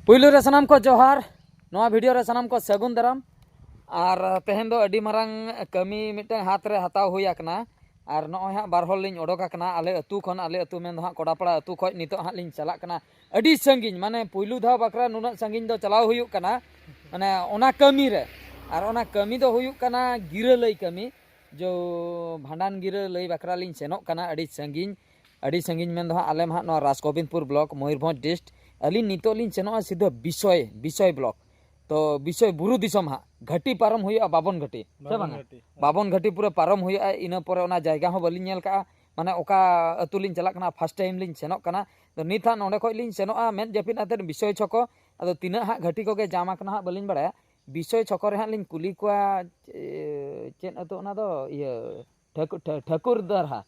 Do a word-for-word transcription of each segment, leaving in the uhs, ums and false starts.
ᱯᱩᱭᱞᱩ ᱨᱮ ᱥᱟᱱᱟᱢ ᱠᱚ ᱡᱚᱦᱟᱨ᱾ ᱱᱚᱣᱟ ᱵᱷᱤᱰᱤᱭᱳ ᱨᱮ ᱥᱟᱱᱟᱢ ᱠᱚ ᱥᱟᱹᱜᱩᱱ ᱫᱟᱨᱟᱢ᱾ ᱟᱨ ᱛᱮᱦᱮᱧ ᱫᱚ ᱟᱹᱰᱤ ᱢᱟᱨᱟᱝ ᱠᱟᱹᱢᱤ ᱢᱤᱫᱴᱟᱝ ᱦᱟᱛ ᱨᱮ ᱦᱟᱛᱟᱣ ᱦᱩᱭ ᱟᱠᱟᱱᱟ᱾ ᱟᱨ ᱱᱚᱜᱼᱚᱭ ᱦᱟᱸᱜ ᱵᱟᱨ ᱦᱚᱲ ᱞᱤᱧ ᱚᱰᱚᱠ ᱟᱠᱟᱱᱟ ᱟᱞᱮ ᱟᱹᱛᱩ ᱠᱷᱚᱱ, ᱟᱞᱮ ᱟᱹᱛᱩ ᱢᱮᱱ ᱫᱚ ᱦᱟᱸᱜ ᱠᱚᱰᱟᱯᱟᱲᱟ ᱟᱹᱛᱩ ᱠᱷᱚᱱ᱾ ᱱᱤᱛᱚᱜ ᱦᱟᱸᱜ ᱞᱤᱧ ᱪᱟᱞᱟᱜ ᱠᱟᱱᱟ ᱟᱹᱰᱤ ᱥᱟᱺᱜᱤᱧ, ᱢᱟᱱᱮ ᱯᱩᱭᱞᱩ ᱫᱷᱟᱣ ᱵᱟᱠᱷᱨᱟ ᱱᱩᱱᱟᱹᱜ ᱥᱟᱺᱜᱤᱧ ᱫᱚ ᱪᱟᱞᱟᱣ ᱦᱩᱭᱩᱜ ᱠᱟᱱᱟ, ᱢᱟᱱᱮ ᱚᱱᱟ ᱠᱟᱹᱢᱤ ᱨᱮ᱾ ᱟᱨ ᱚᱱᱟ ᱠᱟᱹᱢᱤ ᱫᱚ ᱦᱩᱭᱩᱜ ᱠᱟᱱᱟ ᱜᱤᱨᱟᱹ ᱞᱟᱹᱭ ᱠᱟᱹᱢᱤ, ᱡᱚ ᱵᱷᱟᱸᱰᱟᱱ ᱜᱤᱨᱟᱹ ᱞᱟᱹᱭ ᱵᱟᱠᱷᱨᱟ ᱞᱤᱧ ᱥᱮᱱᱚᱜ ᱠᱟᱱᱟ ᱟᱹᱰᱤ ᱥᱟᱺᱜᱤᱧ, ᱟᱹᱰᱤ ᱥᱟᱺᱜᱤᱧ ᱢᱮᱱ ᱫᱚ ᱦᱟᱸᱜ ᱟᱞᱮ ᱢᱟ ᱦᱟᱸᱜ ᱱᱚᱣᱟ ᱨᱟᱡᱽᱜᱳᱵᱤᱱᱫᱽᱯᱩᱨ ᱵᱞᱚᱠ, ᱢᱚᱭᱩᱨᱵᱷᱚᱸᱡᱽ ᱰᱤᱥᱴ᱾ ᱟᱹᱞᱤᱧ ᱱᱤᱛᱚᱜ ᱞᱤᱧ ᱥᱮᱱᱚᱜᱼᱟ ᱥᱤᱫᱷᱟᱹ ᱵᱤᱥᱚᱭ, ᱵᱤᱥᱚᱭ ᱵᱞᱚᱠ᱾ ᱛᱚ ᱵᱤᱥᱚᱭ ᱵᱩᱨᱩ ᱫᱤᱥᱚᱢ ᱦᱟᱸᱜ, ᱜᱷᱟᱹᱴᱤ ᱯᱟᱨᱚᱢ ᱦᱩᱭᱩᱜᱼᱟ, ᱵᱟᱵᱚᱱ ᱜᱷᱟᱹᱴᱤ, ᱥᱮ ᱵᱟᱵᱚᱱ ᱵᱟᱝᱟ? ᱜᱷᱟᱹᱴᱤ, ᱦᱮᱸ᱾ ᱵᱟᱵᱚᱱ ᱜᱷᱟᱹᱴᱤ ᱯᱩᱨᱟᱹ ᱯᱟᱨᱚᱢ ᱦᱩᱭᱩᱜᱼᱟ, ᱤᱱᱟᱹ ᱯᱚᱨᱮ ᱚᱱᱟ ᱡᱟᱭᱜᱟ ᱦᱚᱸ ᱵᱟᱹᱞᱤᱧ ᱧᱮᱞ ᱠᱟᱜᱼᱟ, ᱢᱟᱱᱮ ᱚᱠᱟ ᱟᱹᱛᱩ ᱞᱤᱧ ᱪᱟᱞᱟᱜ ᱠᱟᱱᱟ, ᱯᱷᱟᱥᱴ ᱴᱟᱭᱤᱢ ᱞᱤᱧ ᱥᱮᱱᱚᱜ ᱠᱟᱱᱟ᱾ ᱛᱚ ᱱᱤᱛ ᱦᱟᱸᱜ ᱱᱚᱸᱰᱮ ᱠᱷᱚᱡ ᱞᱤᱧ ᱥᱮᱱᱚᱜᱼᱟ ᱢᱮᱫ ᱡᱟᱹᱯᱤᱫ ᱟᱛᱮᱫ ᱵᱤᱥᱚᱭ ᱪᱷᱚᱠᱚ᱾ ᱟᱫᱚ ᱛᱤᱱᱟᱹᱜ ᱦᱟᱸᱜ ᱜᱷᱟᱹᱴᱤ ᱠᱚᱜᱮ ᱡᱟᱢ ᱟᱠᱟᱱᱟ ᱦᱟᱸᱜ ᱵᱟᱹᱞᱤᱧ ᱵᱟᱲᱟᱭᱟ᱾ ᱵᱤᱥᱚᱭ ᱪᱷᱚᱠᱚ ᱨᱮ ᱦᱟᱸᱜ ᱞᱤᱧ ᱠᱩᱞᱤ ᱠᱚᱣᱟ, ᱪᱮ-, ᱪᱮᱫ ᱟᱹᱛᱩ ᱚᱱᱟ ᱫᱚ? ᱤᱭᱟᱹ, ᱴᱷᱟᱹᱠᱩ-, ᱴᱷᱟᱹ-, ᱴᱷᱟᱹᱠᱩᱨ ᱫᱟᱨᱦᱟ᱾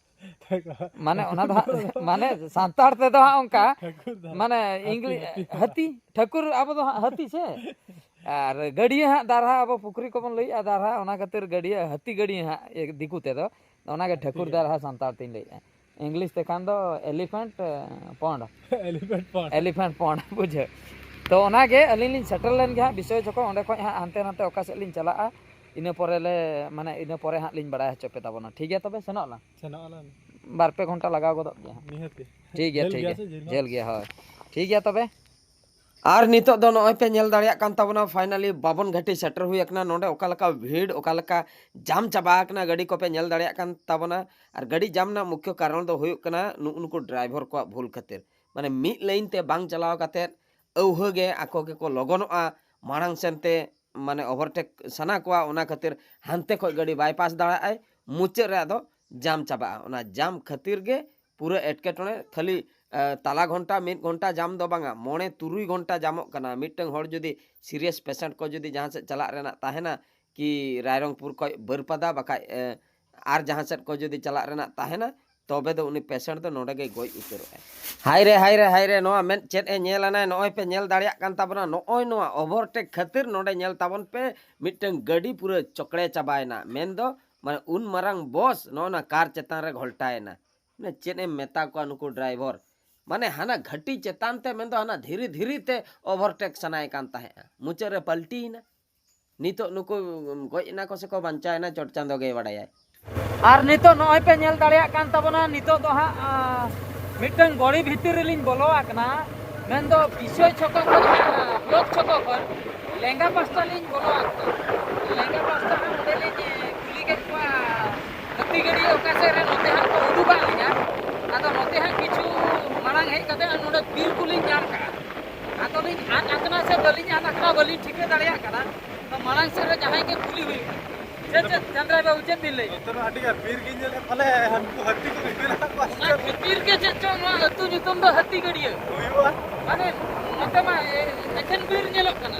ᱢᱟᱱᱮ ᱚᱱᱟ ᱫᱚ ᱦᱟᱸᱜ, ᱢᱟᱱᱮ ᱥᱟᱱᱛᱟᱲ ᱛᱮᱫᱚ ᱦᱟᱸᱜ ᱚᱱᱠᱟ, ᱴᱷᱟᱹᱠᱩᱨ ᱫᱟᱨᱦᱟ᱾ ᱢᱟᱱᱮ ᱦᱟᱹᱛᱤ, ᱤᱝᱞᱤ-, ᱦᱟᱹᱛᱤ᱾ ᱦᱟᱹᱛᱤ, ᱴᱷᱟᱹᱠᱩᱨ ᱟᱵᱚ ᱫᱚ ᱦᱟᱸᱜ ᱦᱟᱹᱛᱤ ᱥᱮ᱾ ᱟᱨ ᱜᱟᱹᱰᱭᱟᱹ ᱦᱟᱸᱜ ᱫᱟᱨᱦᱟ, ᱟᱵᱚ ᱯᱩᱠᱷᱨᱤ ᱠᱚᱵᱚᱱ ᱞᱟᱹᱭᱮᱜᱼᱟ ᱫᱟᱨᱦᱟ, ᱚᱱᱟ ᱠᱷᱟᱹᱛᱤᱨ ᱜᱟᱹᱰᱭᱟᱹ, ᱦᱟᱹᱛᱤ ᱜᱟᱹᱰᱭᱟᱹ ᱦᱟᱸᱜ ᱫᱤᱠᱩ ᱛᱮᱫᱚ, ᱚᱱᱟᱜᱮ ᱦᱟᱹᱛᱤ ᱴᱷᱟᱹᱠᱩᱨ ᱜᱟᱹᱰᱭᱟᱹ᱾ ᱫᱟᱨᱦᱟ ᱥᱟᱱᱛᱟᱲ ᱛᱤᱧ ᱞᱟᱹᱭᱮᱜᱼᱟ᱾ ᱤᱝᱞᱤᱥ ᱛᱮᱠᱷᱟᱱ ᱫᱚ elephant, ᱮ, pond᱾ Elephant pond᱾ Elephant pond, ᱵᱩᱡᱷᱟᱹᱣ᱾ ᱛᱚ ᱚᱱᱟᱜᱮ ᱟᱹᱞᱤᱧ ᱞᱤᱧ ᱥᱮᱴᱮᱨ ᱞᱮᱱ ᱜᱮ ᱦᱟᱸᱜ ᱵᱤᱥᱚᱭ ᱪᱷᱚᱠᱚ, ᱚᱸᱰᱮ ᱠᱷᱚᱡ ᱦᱟᱸᱜ ᱦᱟᱱᱛᱮ ᱱᱟᱛᱮ ᱚᱠᱟ ᱥᱮᱫ ᱞᱤᱧ ᱪᱟᱞᱟᱜᱼᱟ, ᱤᱱᱟᱹ ᱯᱚᱨᱮ ᱞᱮ, ᱢᱟᱱᱮ ᱤᱱᱟᱹ ᱯᱚᱨᱮ ᱦᱟᱸᱜ ᱞᱤᱧ ᱵᱟᱲᱟᱭ ᱦᱚᱪᱚ ᱯᱮ ᱛᱟᱵᱚᱱᱟ᱾ ᱴᱷᱤᱠ ᱜᱮᱭᱟ ᱛᱚᱵᱮ, ᱥᱮᱱᱚᱜ ᱟᱞᱟᱝ᱾ ᱥᱮᱱᱚᱜ ᱟᱞᱟᱝ᱾ ᱵᱟᱨ ᱯᱮ ᱜᱷᱚᱱᱴᱟ ᱞᱟᱜᱟᱣ ᱜᱚᱫᱚᱜ ᱜᱮᱭᱟ ᱦᱟᱸᱜ᱾ ᱱᱤᱦᱟᱹᱛᱤ᱾ ᱴᱷᱤᱠ ᱜᱮᱭᱟ, ᱡᱷᱟᱹᱞ ᱴᱷᱤᱠ ᱜᱮᱭᱟ ᱜᱮᱭᱟ, ᱥᱮ ᱡᱷᱟᱹᱞ ᱡᱷᱟᱹᱞ ᱜᱮᱭᱟ? ᱜᱮᱭᱟ, ᱦᱳᱭ᱾ ᱴᱷᱤᱠ ᱜᱮᱭᱟ ᱛᱚᱵᱮ᱾ ᱟᱨ ᱱᱤᱛᱚᱜ ᱫᱚ ᱱᱚᱜᱼᱚᱭ ᱯᱮ ᱧᱮᱞ ᱫᱟᱲᱮᱭᱟᱜ ᱠᱟᱱ ᱛᱟᱵᱚᱱᱟ, finally ᱵᱟᱵᱚᱱ ᱜᱷᱟᱹᱴᱤ ᱥᱮᱴᱮᱨ ᱦᱩᱭ ᱟᱠᱟᱱᱟ᱾ ᱱᱚᱰᱮ ᱚᱠᱟ ᱞᱮᱠᱟ ᱵᱷᱤᱲ, ᱚᱠᱟ ᱞᱮᱠᱟ ᱡᱟᱢ ᱪᱟᱵᱟ ᱟᱠᱟᱱᱟ, ᱜᱟᱹᱰᱤ ᱠᱚᱯᱮ ᱧᱮᱞ ᱫᱟᱲᱮᱭᱟᱜ ᱠᱟᱱ ᱛᱟᱵᱚᱱᱟ᱾ ᱟᱨ ᱜᱟᱹᱰᱤ ᱡᱟᱢ ᱨᱮᱱᱟᱜ ᱢᱩᱠᱷᱭᱚ ᱠᱟᱨᱚᱱ ᱫᱚ ᱦᱩᱭᱩᱜ ᱠᱟᱱᱟ ᱱᱩᱜᱼᱩ ᱱᱩᱠᱩ ᱰᱨᱟᱭᱵᱷᱟᱨ ᱠᱚᱣᱟᱜ ᱵᱷᱩᱞ ᱠᱷᱟᱹᱛᱤᱨ᱾ ᱢᱟᱱᱮ ᱢᱤᱫ ᱞᱟᱭᱤᱱ ᱛᱮ ᱵᱟᱝ ᱪᱟᱞᱟᱣ ᱠᱟᱛᱮᱫ ᱟᱹᱣᱦᱟᱹ ᱜᱮ ᱟᱠᱚ ᱜᱮᱠᱚ ᱞᱚᱜᱚᱱᱚᱜᱼᱟ, ᱢᱟᱲᱟᱝ ᱥᱮᱱ ᱛᱮ ᱢᱟᱱᱮ overtake ᱥᱟᱱᱟ ᱠᱚᱣᱟ, ᱚᱱᱟ ᱠᱷᱟᱹᱛᱤᱨ ᱦᱟᱱᱛᱮ ᱠᱷᱚᱡ ᱜᱟᱹᱰᱤ ᱵᱟᱭᱯᱟᱥ ᱫᱟᱲᱮᱭᱟᱜᱼᱟᱭ, ᱢᱩᱪᱟᱹᱫ ᱨᱮ ᱟᱫᱚ ᱡᱟᱢ ᱪᱟᱵᱟᱜᱼᱟ᱾ ᱚᱱᱟ ᱡᱟᱢ ᱠᱷᱟᱹᱛᱤᱨ ᱜᱮ ᱯᱩᱨᱟᱹ ᱮᱴᱠᱮᱴᱚᱬᱮ᱾ ᱠᱷᱟᱹᱞᱤ, ᱮ, ᱛᱟᱞᱟ ᱜᱷᱚᱱᱴᱟ, ᱢᱤᱫ ᱜᱷᱚᱱᱴᱟ ᱡᱟᱢ ᱫᱚ ᱵᱟᱝᱟ, ᱢᱚᱬᱮ ᱛᱩᱨᱩᱭ ᱜᱷᱚᱱᱴᱟ ᱡᱟᱢᱚᱜ ᱠᱟᱱᱟ᱾ ᱢᱤᱫᱴᱟᱝ ᱦᱚᱲ ᱡᱩᱫᱤ serious patient ᱠᱚ ᱡᱩᱫᱤ ᱡᱟᱦᱟᱸ ᱥᱮᱫ ᱪᱟᱞᱟᱜ ᱨᱮᱱᱟᱜ ᱛᱟᱦᱮᱱᱟ, ᱠᱤ ᱨᱟᱭᱨᱚᱝᱯᱩᱨ ᱠᱷᱚᱡ ᱵᱟᱹᱨᱯᱟᱫᱟ, ᱵᱟᱠᱷᱟᱡ, ᱮ, ᱟᱨ ᱡᱟᱦᱟᱸ ᱥᱮᱫ ᱠᱚ ᱡᱩᱫᱤ ᱪᱟᱞᱟᱜ ᱨᱮᱱᱟᱜ ᱛᱟᱦᱮᱱᱟ, ᱛᱚᱵᱮ ᱫᱚ ᱩᱱᱤ patient ᱫᱚ ᱱᱚᱰᱮ ᱜᱮᱭ ᱜᱚᱡ ᱩᱛᱟᱹᱨᱚᱜᱼᱟᱭ᱾ ᱦᱟᱭ ᱨᱮ, ᱦᱟᱭ ᱨᱮ, ᱦᱟᱭ ᱨᱮ, ᱱᱚᱣᱟ ᱢᱮᱫ ᱪᱮᱫ ᱮ ᱧᱮᱞ ᱟᱱᱟᱭ? ᱱᱚᱜᱼᱚᱭ ᱯᱮ ᱧᱮᱞ ᱫᱟᱲᱮᱭᱟᱜ ᱠᱟᱱ ᱛᱟᱵᱚᱱᱟ, ᱱᱚᱜᱼᱚᱭ ᱱᱚᱣᱟ overtake ᱠᱷᱟᱹᱛᱤᱨ ᱱᱚᱰᱮ ᱧᱮᱞ ᱛᱟᱵᱚᱱ ᱯᱮ, ᱢᱤᱫᱴᱟᱝ ᱜᱟᱹᱰᱤ ᱯᱩᱨᱟᱹ ᱪᱚᱠᱲᱮ ᱪᱟᱵᱟᱭᱮᱱᱟ᱾ ᱢᱮᱱᱫᱚ ᱢᱟᱱᱮ ᱩᱱ ᱢᱟᱨᱟᱝ ᱵᱚᱥ ᱱᱚᱜᱼᱚ ᱱᱟ ᱠᱟᱨ ᱪᱮᱛᱟᱱ ᱨᱮ ᱜᱷᱚᱞᱴᱟᱭᱮᱱᱟ᱾ ᱢᱟᱱᱮ ᱪᱮᱫ ᱮᱢ ᱢᱮᱛᱟ ᱠᱚᱣᱟ ᱱᱩᱠᱩ ᱰᱨᱟᱭᱵᱷᱟᱨ? ᱢᱟᱱᱮ ᱦᱟᱱᱟ ᱜᱷᱟᱹᱴᱤ ᱪᱮᱛᱟᱱ ᱛᱮ, ᱢᱮᱱᱫᱚ ᱦᱟᱱᱟ ᱫᱷᱤᱨᱤ ᱫᱷᱤᱨᱤ ᱛᱮ overtake ᱥᱟᱱᱟᱭᱮ ᱠᱟᱱ ᱛᱟᱦᱮᱸᱫᱼᱟ᱾ ᱢᱩᱪᱟᱹᱫ ᱨᱮ ᱯᱟᱞᱴᱤᱭᱮᱱᱟ᱾ ᱱᱤᱛᱚᱜ ᱱᱩᱠᱩ ᱜᱚᱡ ᱮᱱᱟ ᱠᱚ ᱥᱮ ᱠᱚ ᱵᱟᱧᱪᱟᱣ ᱮᱱᱟ, ᱪᱚᱴ ᱪᱟᱸᱫᱚ ᱜᱮᱭ ᱵᱟᱲᱟᱭᱟᱭ᱾ ᱟᱨ ᱱᱤᱛᱚᱜ ᱱᱚᱜᱼᱚᱭ ᱯᱮ ᱧᱮᱞ ᱫᱟᱲᱮᱭᱟᱜ ᱠᱟᱱ ᱛᱟᱵᱚᱱᱟ, ᱱᱤᱛᱚᱜ ᱫᱚ ᱦᱟᱸᱜ, ᱟᱸ, ᱢᱤᱫᱴᱟᱝ ᱜᱚᱲᱤ ᱵᱷᱤᱛᱤᱨ ᱨᱮᱞᱤᱧ ᱵᱚᱞᱚ ᱟᱠᱟᱱᱟ᱾ ᱢᱮᱱᱫᱚ ᱵᱤᱥᱚᱭ ᱪᱷᱚᱠᱚ ᱠᱷᱚᱱ, ᱟᱸ, ᱵᱞᱚᱠ ᱪᱷᱚᱠᱚ ᱠᱷᱚᱱ ᱞᱮᱸᱜᱟ ᱯᱟᱥᱴᱟ ᱞᱤᱧ ᱵᱚᱞᱚ ᱟᱠᱟᱱᱟ᱾ ᱞᱮᱸᱜᱟ ᱯᱟᱥᱴᱟ ᱦᱟᱸᱜ ᱚᱸᱰᱮ ᱞᱤᱧ, ᱮ, ᱠᱩᱞᱤ ᱠᱮᱫ ᱠᱚᱣᱟ, ᱦᱟᱹᱛᱤ ᱜᱟᱹᱰᱭᱟᱹ ᱚᱠᱟ ᱥᱮᱫ ᱨᱮ ᱱᱚᱛᱮ ᱦᱟᱸᱜ ᱠᱚ ᱩᱫᱩᱜᱟᱜ ᱞᱤᱧᱟ᱾ ᱟᱫᱚ ᱱᱚᱛᱮ ᱦᱟᱸᱜ ᱠᱤᱪᱷᱩ ᱢᱟᱲᱟᱝ ᱦᱮᱡ ᱠᱟᱛᱮ ᱟᱨ ᱱᱚᱰᱮ ᱵᱤᱨ ᱠᱚᱞᱤᱧ ᱧᱟᱢ ᱠᱟᱜᱼᱟ᱾ ᱟᱫᱚ ᱞᱤᱧ ᱟᱫ ᱟᱠᱟᱱᱟ ᱥᱮ ᱵᱟᱹᱞᱤᱧ ᱟᱫ ᱟᱠᱟᱱᱟ, ᱵᱟᱹᱞᱤᱧ ᱴᱷᱤᱠᱟᱹ ᱫᱟᱲᱮᱭᱟᱜ ᱠᱟᱱᱟ᱾ ᱛᱚ ᱢᱟᱲᱟᱝ ᱥᱮᱫ ᱨᱮ ᱡᱟᱦᱟᱸᱭ ᱜᱮ ᱠᱩᱞᱤ ᱦᱩᱭᱩᱜᱼᱟ᱾ ᱪᱮᱫ, ᱪᱮᱫ, ᱪᱟᱸᱫᱽᱨᱟᱭ ᱵᱟᱹᱵᱩ, ᱪᱮᱫ ᱵᱤᱱ ᱞᱟᱹᱭ? ᱱᱚᱛᱮ ᱢᱟ ᱟᱹᱰᱤ ᱜᱟᱱ ᱵᱤᱨ ᱜᱮ ᱧᱮᱞᱮᱫ, ᱯᱟᱞᱮ ᱦᱟᱹᱱᱠᱩ ᱦᱟᱹᱛᱤ ᱠᱚ ᱵᱤᱨ ᱢᱮᱱᱟᱜ ᱠᱚᱣᱟ ᱥᱮ ᱚᱱᱟ ᱪᱮᱫ? ᱠᱷᱟᱹᱛᱤᱨ ᱜᱮ ᱪᱮᱫ ᱪᱚᱝ ᱱᱚᱣᱟ ᱟᱹᱛᱩ ᱧᱩᱛᱩᱢ ᱫᱚ ᱦᱟᱹᱛᱤ ᱜᱟᱹᱰᱭᱟᱹ᱾ ᱦᱩᱭᱩᱜᱼᱟ᱾ ᱢᱟᱱᱮ ᱱᱚᱛᱮ ᱢᱟ ᱮ-, ᱮᱠᱷᱮᱱ ᱵᱤᱨ ᱧᱮᱞᱚᱜ ᱠᱟᱱᱟ᱾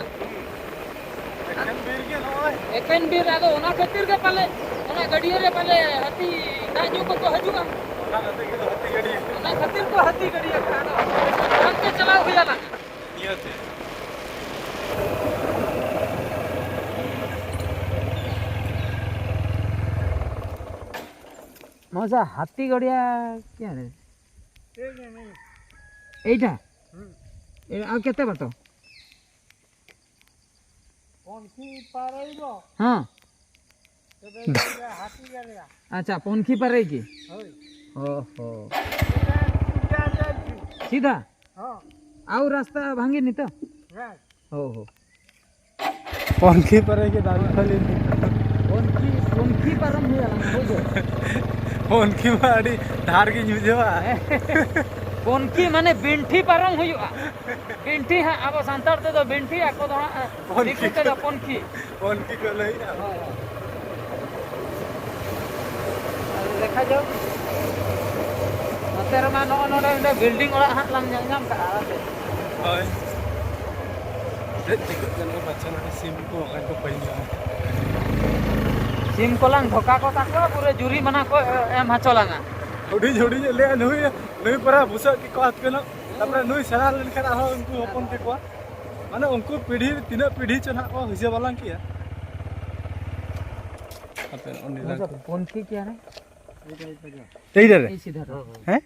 ᱮᱠᱷᱮᱱ ᱵᱤᱨ ᱜᱮ ᱱᱚᱜᱼᱚᱭ᱾ ᱮᱠᱷᱮᱱ ᱵᱤᱨ, ᱟᱫᱚ ᱚᱱᱟ ᱠᱷᱟᱹᱛᱤᱨ ᱜᱮ ᱯᱟᱞᱮ ᱚᱱᱟ ᱜᱟᱹᱰᱭᱟᱹ ᱨᱮ ᱯᱟᱞᱮ ᱦᱟᱹᱛᱤ ᱫᱟᱜ ᱧᱩ ᱠᱚᱠᱚ ᱦᱤᱡᱩᱜᱼᱟ᱾ ᱚᱱᱟ ᱠᱷᱟᱹᱛᱤᱨ ᱜᱮ ᱦᱟᱹᱛᱤ ᱜᱟᱹᱰᱭᱟᱹ᱾ ᱚᱱᱟ ᱠᱷᱟᱹᱛᱤᱨ ᱠᱚ ᱦᱟᱹᱛᱤ ᱜᱟᱹᱰᱭᱟᱹ ᱠᱟᱱᱟ᱾ ᱟᱫᱚ ᱚᱱᱛᱮ ᱪᱟᱞᱟᱣ ᱦᱩᱭ ᱟᱞᱟᱝ᱾ ᱱᱤᱭᱟᱹᱛᱮ᱾ मौसा, हाथी गड़िया क्या है? ये नहीं, नहीं। यही था? हम्म। ये, और कितने बाटो? कौन सी पार है वो? हाँ। तो बेटा, ये हाथी गड़िया। अच्छा, पौनखी पर है की? होय। ओहो। सीधा, सीधा जाए। सीधा? हाँ। और रास्ता भांगे नहीं तो? नहीं। ओहो। ᱯᱚᱱᱠᱷᱤ ᱯᱟᱨᱮ ᱜᱮ ᱫᱟᱨᱮ ᱠᱷᱟᱹᱞᱤ᱾ ᱯᱚᱱᱠᱷᱤ, ᱯᱚᱱᱠᱷᱤ ᱯᱟᱨᱚᱢ ᱦᱩᱭᱩᱜᱼᱟ, ᱵᱩᱡᱷᱟᱹᱣ? ᱯᱚᱱᱠᱷᱤ ᱢᱟ ᱟᱹᱰᱤ ᱰᱷᱟᱨ ᱜᱤᱧ ᱵᱩᱡᱷᱟᱹᱣᱟ᱾ ᱯᱚᱱᱠᱷᱤ ᱢᱟᱱᱮ ᱵᱤᱱᱴᱷᱤ ᱯᱟᱨᱚᱢ ᱦᱩᱭᱩᱜᱼᱟ᱾ ᱵᱤᱱᱴᱷᱤ ᱦᱟᱸᱜ, ᱟᱵᱚ ᱥᱟᱱᱛᱟᱲ ᱛᱮᱫᱚ ᱵᱤᱱᱴᱷᱤ, ᱟᱠᱚ ᱫᱚ ᱦᱟᱸᱜ ᱯᱚᱱᱠᱷᱤ᱾ ᱫᱤᱠᱩ ᱛᱮᱫᱚ ᱯᱚᱱᱠᱷᱤ᱾ ᱯᱚᱱᱠᱷᱤ ᱠᱚ ᱞᱟᱹᱭᱮᱜᱼᱟ᱾ ᱦᱳᱭ, ᱦᱳᱭ᱾ ᱟᱫᱚ ᱫᱮᱠᱷᱟ ᱡᱟᱣ᱾ ᱱᱚᱛᱮ ᱨᱮᱢᱟ ᱱᱚᱜᱼᱚ ᱱᱚᱰᱮ ᱢᱤᱫᱴᱮᱱ building ᱚᱲᱟᱜ ᱦᱟᱸᱜ ᱞᱟᱝ ᱧᱮᱞ ᱧᱟᱢ ᱠᱟᱜᱼᱟ, ᱟᱨ ᱪᱮᱫ? ᱦᱳᱭ᱾ ᱪᱮᱫ ᱪᱤᱠᱟᱹᱜ ᱠᱟᱱᱟ ᱯᱟᱪᱷᱮ ᱱᱚᱰᱮ ᱥᱤᱢ ᱠᱚ ᱵᱟᱠᱷᱟᱡ ᱠᱚ ᱯᱟᱹᱭᱞᱟᱹ᱾ ᱥᱤᱢ ᱠᱚᱞᱟᱝ ᱫᱷᱚᱠᱟ ᱠᱚ ᱛᱟᱠᱚᱣᱟ, ᱯᱩᱨᱟᱹ ᱡᱩᱨᱤᱢᱟᱱᱟ ᱠᱚ ᱮᱢ ᱦᱚᱪᱚ ᱞᱟᱝᱟ᱾ ᱦᱩᱰᱤᱧ ᱦᱩᱰᱤᱧ ᱮ ᱞᱟᱹᱭᱟ, ᱱᱩᱭ, ᱱᱩᱭ ᱯᱟᱨᱟ ᱵᱩᱥᱟᱹᱜ ᱠᱮᱠᱚ ᱦᱟᱛ ᱠᱟᱱᱟ᱾ ᱛᱟᱯᱚᱨᱮ ᱱᱩᱭ ᱥᱮᱬᱟ ᱞᱮᱱᱠᱷᱟᱱ ᱟᱨᱦᱚᱸ ᱩᱱᱠᱩ ᱦᱚᱯᱚᱱ ᱠᱮᱠᱚᱣᱟ᱾ ᱢᱟᱱᱮ ᱩᱱᱠᱩ ᱯᱤᱲᱦᱤ ᱛᱤᱱᱟᱹᱜ ᱯᱤᱲᱦᱤ ᱪᱚ ᱱᱟᱦᱟᱜ ᱠᱚ ᱦᱤᱥᱟᱹ ᱵᱟᱞᱟᱝ ᱠᱮᱭᱟ᱾ ᱟᱯᱮ ᱚᱸᱰᱮ ᱞᱟᱝ ᱯᱚᱱᱠᱷᱤ ᱠᱮᱭᱟ ᱨᱮ? ᱮᱭ ᱨᱮ ᱨᱮ? ᱦᱮᱸ?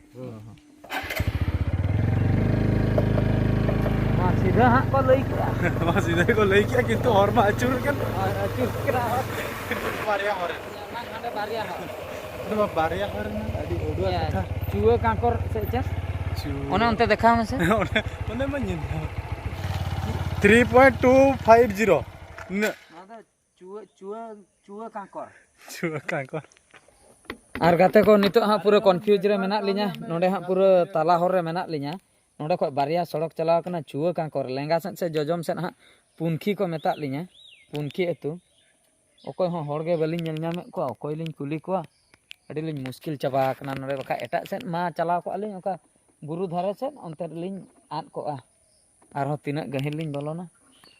ᱥᱤᱫᱷᱟᱹ ᱦᱟᱸᱜ ᱠᱚ ᱞᱟᱹᱭ ᱠᱮᱜᱼᱟ᱾ ᱱᱚᱣᱟ ᱥᱤᱫᱷᱟᱹ ᱠᱚ ᱞᱟᱹᱭ ᱠᱮᱜᱼᱟ, ᱠᱤᱱᱛᱩ ᱦᱚᱨ ᱢᱟ ᱟᱹᱪᱩᱨ ᱠᱟᱱ᱾ ᱟᱨ ᱟᱹᱪᱩᱨ ᱠᱟᱱᱟ ᱦᱚᱨ᱾ ᱵᱟᱨᱭᱟ ᱦᱚᱨ᱾ ᱚᱱᱟ ᱦᱟᱸᱰᱮ ᱵᱟᱨᱭᱟ ᱦᱚᱨ᱾ ᱱᱚᱣᱟ ᱵᱟᱨᱭᱟ ᱦᱚᱨ ᱨᱮᱱᱟᱜ ᱟᱹᱰᱤ ᱚᱰᱩᱣᱟᱜ ᱤᱭᱟᱹ, ᱠᱟᱛᱷᱟ᱾ ᱪᱩᱣᱟᱹ ᱠᱟᱸᱠᱚᱨ ᱥᱮ ᱪᱮᱫ? ᱪᱩᱣᱟᱹ᱾ ᱚᱱᱮ ᱚᱱᱛᱮ ᱫᱮᱠᱷᱟᱣ ᱢᱮᱥᱮ᱾ ᱚᱸᱰᱮ, ᱚᱸᱰᱮ ᱢᱟ ᱧᱮᱞ ᱧᱟᱢ᱾ Three point two five zero. ᱱᱤᱱᱟᱹᱜ᱾ ᱱᱚᱣᱟ ᱫᱚ ᱪᱩᱣᱟᱹ, ᱪᱩᱣᱟᱹ, ᱪᱩᱣᱟᱹ ᱠᱟᱸᱠᱚᱨ᱾ ᱪᱩᱣᱟᱹ ᱠᱟᱸᱠᱚᱨ᱾ ᱟᱨ ᱜᱟᱛᱮ ᱠᱚ, ᱱᱤᱛᱚᱜ ᱦᱟᱸᱜ ᱯᱩᱨᱟᱹ confuse ᱨᱮ ᱢᱮᱱᱟᱜ ᱞᱤᱧᱟ᱾ ᱱᱚᱰᱮ ᱦᱟᱸᱜ ᱯᱩᱨᱟᱹ ᱛᱟᱞᱟ ᱦᱚᱨ ᱨᱮ ᱢᱮᱱᱟᱜ ᱞᱤᱧᱟ᱾ ᱱᱚᱰᱮ ᱠᱷᱚᱡ ᱵᱟᱨᱭᱟ ᱥᱚᱲᱚᱠ ᱪᱟᱞᱟᱣ ᱠᱟᱱᱟ ᱪᱩᱣᱟᱹ ᱠᱟᱸᱠᱚᱨ᱾ ᱞᱮᱸᱜᱟ ᱥᱮᱫ ᱥᱮ ᱡᱚᱡᱚᱢ ᱥᱮᱫ ᱦᱟᱸᱜ ᱯᱩᱱᱠᱷᱤ ᱠᱚ ᱢᱮᱛᱟᱜ ᱞᱤᱧᱟ, ᱯᱩᱱᱠᱷᱤ ᱟᱹᱛᱩ᱾ ᱚᱠᱚᱭ ᱦᱚᱸ ᱦᱚᱲ ᱜᱮ ᱵᱟᱹᱞᱤᱧ ᱧᱮᱞ ᱧᱟᱢᱮᱫ ᱠᱚᱣᱟ, ᱚᱠᱚᱭ ᱞᱤᱧ ᱠᱩᱞᱤ ᱠᱚᱣᱟ? ᱟᱹᱰᱤ ᱞᱤᱧ ᱢᱩᱥᱠᱤᱞ ᱪᱟᱵᱟ ᱟᱠᱟᱱᱟ ᱱᱚᱰᱮ, ᱵᱟᱠᱷᱟᱡ ᱮᱴᱟᱜ ᱥᱮᱫ ᱢᱟ ᱪᱟᱞᱟᱣ ᱠᱚᱜᱼᱟ ᱞᱤᱧ, ᱚᱱᱠᱟ ᱵᱩᱨᱩ ᱫᱷᱟᱨᱮ ᱥᱮᱫ, ᱚᱱᱛᱮ ᱨᱮᱞᱤᱧ ᱟᱫ ᱠᱚᱜᱼᱟ᱾ ᱟᱨᱦᱚᱸ ᱛᱤᱱᱟᱹᱜ ᱜᱟᱹᱦᱤᱨ ᱞᱤᱧ ᱵᱚᱞᱚᱱᱟ᱾